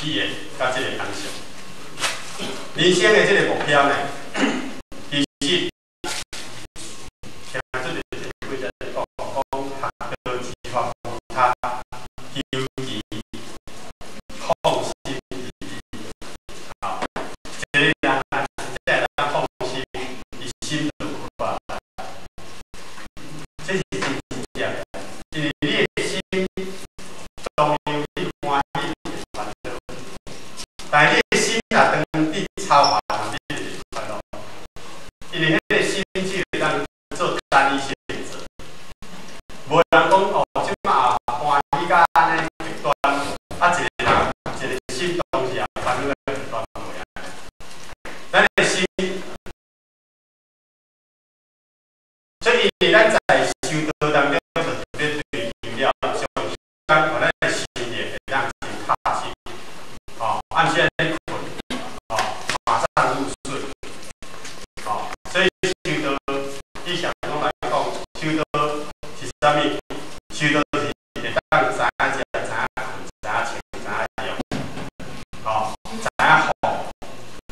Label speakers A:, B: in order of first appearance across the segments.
A: 喜悅佮這个安詳。人生的這个目標呢，其實聽出一個規則講，講學道之法無他，求其放心而已。好，一個人若真正會當放心，伊心就有快樂。這是真真正的，因為你的心當有你歡喜會煩惱，但是你的心若當你操煩，你就會快樂。因為彼個心只會當做單一選擇，無人講哦，這擺歡喜甲按呢極端，啊一個人一個心當時也煩惱甲極端，無按呢。咱的心，所以因為咱在修道當中，就是欲追求了上間，予咱的心靈會當真踏實，吼，暗時按呢睏，吼，馬上入睡，吼，所以修道，以上講來講，修道是啥物？修道是會當知影食、知影睏、知影穿、知影用，吼，知影放，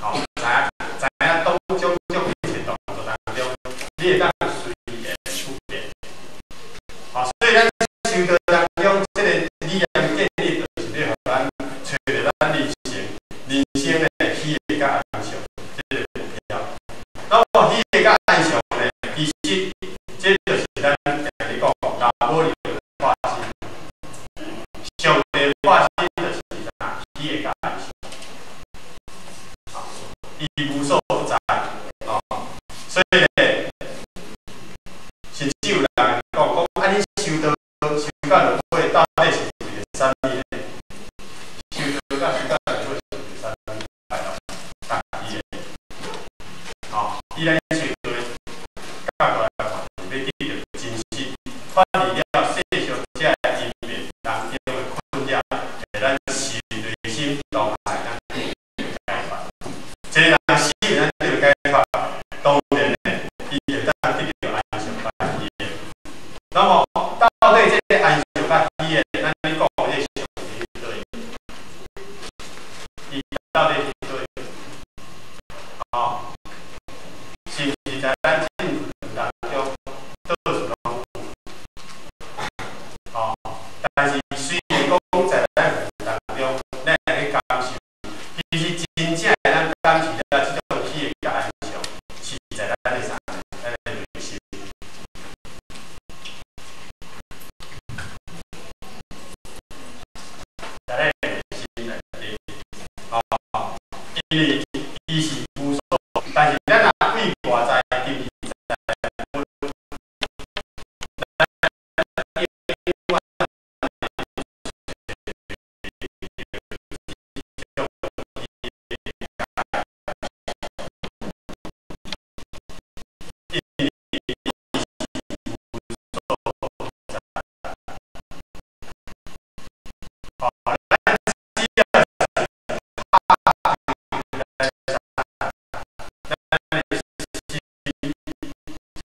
A: 吼，知影知影當種種一切動作當中，你會當隨緣處變。吼，所以咱修道當中，這個理念建立，就是欲予咱揣著咱人生、人生的喜悅佮安詳這個目標。那麼喜悅佮安詳呢？其實這就是咱定咧講，若無的化身。上帝化身就是啥？喜悅佮安詳。伊無所不在，吼，所以咧，甚至有人講講，啊，恁修道修到落尾，到底是為著啥物呢？修道佮修到落尾是為著啥物？快樂，家己的，吼，以咱修道的角度來看，是欲得著真實，脫離了世俗這个因緣當中的困擾，予咱心內心當下會當解脫。一個人死會當得著解脫，當然呢，伊就當得著安詳佮喜悅。那麼，到底這個安詳佮喜悅，咱咧講的這個上帝佇佗位？伊到底佇佗位？吼，是毋是在咱進度當中到處攏有？吼，但是雖然講在咱當中，咱會去感受，其實真正會當感受著這種喜悅佮安詳，是在咱的啥？咱的內心。在咱的內心內底，吼，因為伊是無所，但是咱若對外在，今日在，咱永遠因為伊是無所不在。吼，咱只要是拍咱的心，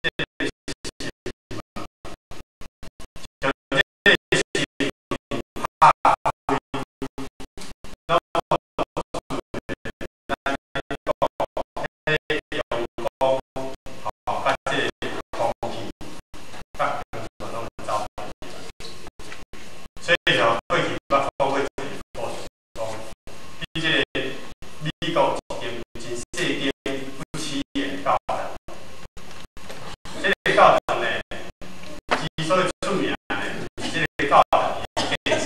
A: 這個心將這個心拍開，那麼咱講彼個陽光，吼，佮這個空氣，佮光線攏會走開。所以就過去捌講過一個故事，講佇這個美國一間真細間不起眼的教堂，這個教堂呢，之所以出名呢，是這個教堂的建設，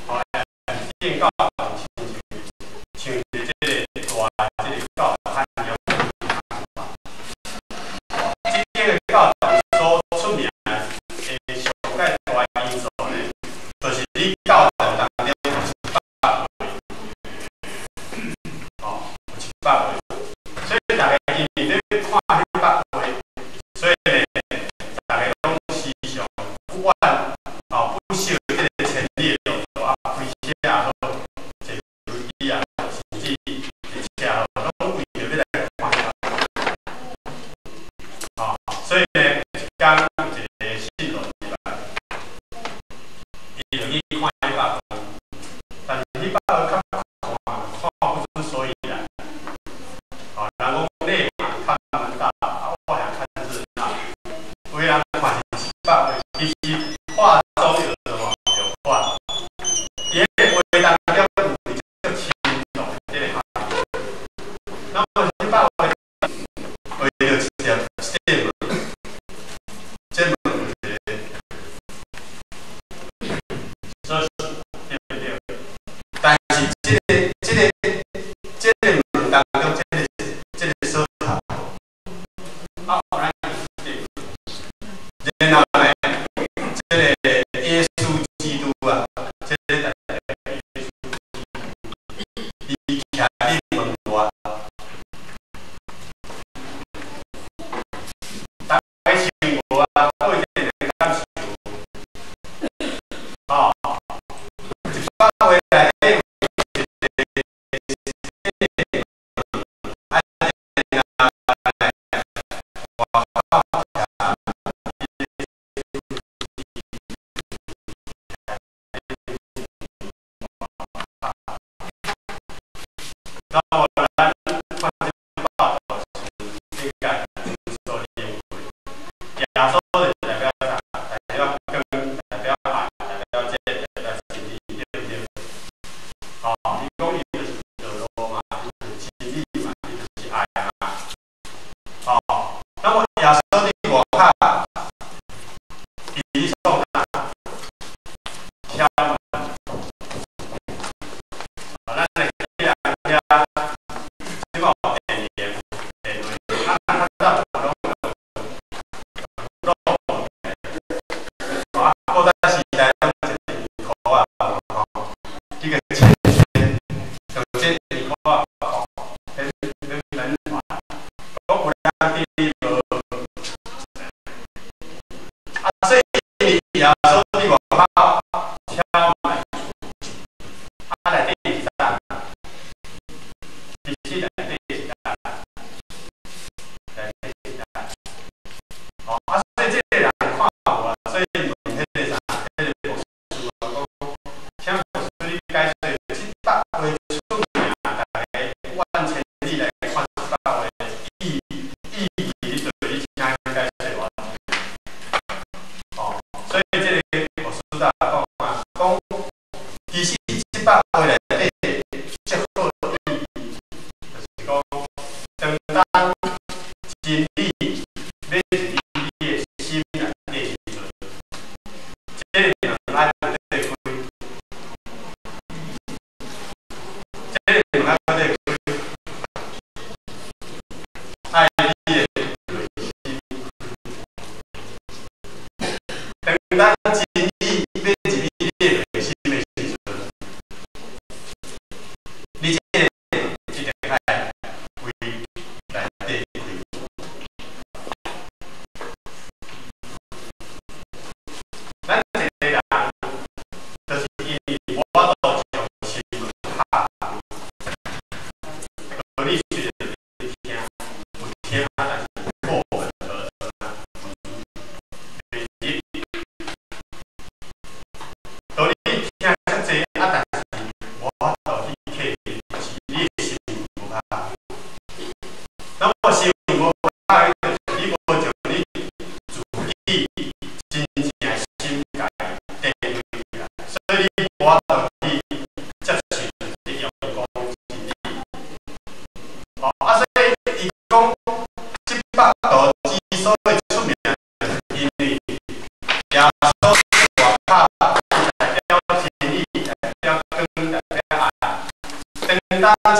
A: 吼，建教堂親像像這個大的這個教堂一樣。這間的教堂所出名的上蓋大的因素呢，就是佇教堂當中有100位，吼，有100位，所以大家因為咧看彼百位，所以呢，大家攏時常不管，吼，不惜這個千里的路途啊，開車也好，但是彼百话較看看不出所以然。哦，人講內行看門道，啊，外行看熱鬧。有的人看是七百話，其實話中有什麼？有話。伊彼個話當中有足深重的這個含義。那麼七百話為著一條一個門，這門有一個鎖匙，對不對？但是這個門當中，這個鎖頭，啊，有咱這個，然後呢，這個耶穌基督啊，這個代表耶穌基督，伊徛佇門外，大家想無啊？對這個感受，吼，一百話內底有一個門，啊，然後呢，外口徛那麼咱看這百度是應該有所領會。耶穌就代表啥？代表光，代表愛，代表這，代表真理，對不對？哦，伊講伊就是道路嘛，伊就是真理嘛，伊就是愛嘛。哦，那麼耶穌佇外口，伊咧創啥？敲門。哦，咱會去人遐，這擺有電鈴、電話，啊，較早攏用啊，古早時代攏一個圓箍仔，吼，一個錢圈，用這圓箍仔，吼，彼門環，講有人佇無？啊，所以耶穌佇外口敲門，啊，內底是啥？其實內底是啥？內底是啥？哦，啊，所以這個人看無啊，所以問彼個啥，彼個牧師啊，講，請牧師你解說這百話出名，大家萬千里來看這百話意義，你對你請伊解說偌濟？哦，所以這個牧師就講啊，講其實這百話內底足好意義，就是講，當當真理欲入你的心內底時陣，這個門愛對開，這個門愛對開，愛你的內心。當咱真理欲入你的內心的時陣，你這個門一定愛為內底開。咱一個人，就是因為無法度將心門敲開，道理雖然有聽，有聽，但是破門而出啊。第一，道理聽遮濟啊，但是無法度去體會，就是你的心無敲開。那麼心無敲開，就是你無將你自己真正的心共伊定位起來，所以你無法度去接受這陽光真理。哦，啊，所以伊講這百度之所以出名，就是因為耶穌外口代表真理，代表光，代表愛。當當這